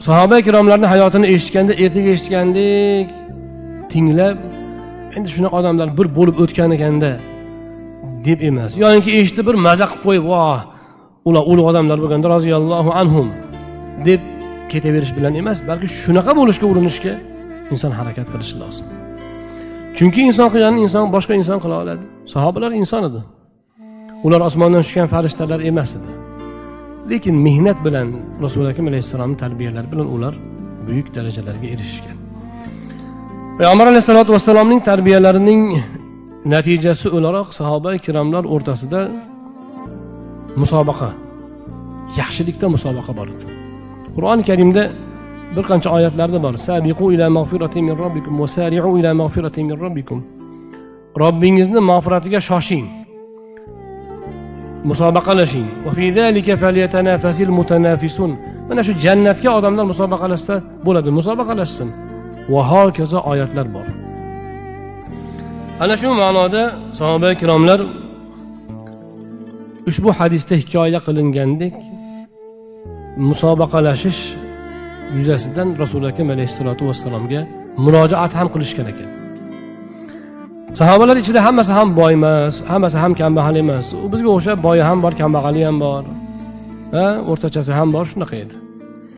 Sahoba ikromlarning hayotini eshitganda, ertaga eshitgandek tinglab, endi shunaqa odamlar bir bo'lib o'tgan ekanda deb emas, yoki eshitib bir maza qilib qo'yib, voh, ular ulug' odamlar bo'lganda roziyallohu anhum deb ketaverish bilan emas, balki shunaqa bo'lishga urinishga inson harakat qilishi lozim. Chunki inson qilganini inson boshqa inson qila oladi. Sahobalar inson edi. Ular osmondan tushgan farishtalar emas edi. Lekin mehnat bilan Rasuli Akram alayhissalomning tarbiyalari bilan ular buyuk darajalarga erishishgan. Payg'ambar alayhissalatu vassalomning tarbiyalarining natijasi o'laroq sahoba ikromlar o'rtasida musobaqa, yaxshilikda musobaqa bor edi. Qur'oni Karimda bir qancha oyatlarda bor. Sabiqu ila mag'firatin min robbikum va sari'u ila mag'firatin min robbikum. Robbingizni mag'firatiga shoshing. Musobaqalashing. Va fi zalika falyatanafasil mutanafisun. Mana shu jannatga odamlar musobaqalashsa bo'ladi, musobaqalashsin. Va hokazo oyatlar bor. Ana shu ma'noda sahoba ikromlar ushbu hadisda hikoya qilingandek musobaqalashish yuzasidan Rasuli Akram alayhissalatu vassalomga murojaat ham qilishgan ekan. Sahobalar ichida hammasi ham boy emas, hammasi ham kambag'al emas. U bizga o'xshab boyi ham bor, kambag'ali ham bor. Ha, o'rtachasi ham bor, shunaqa edi.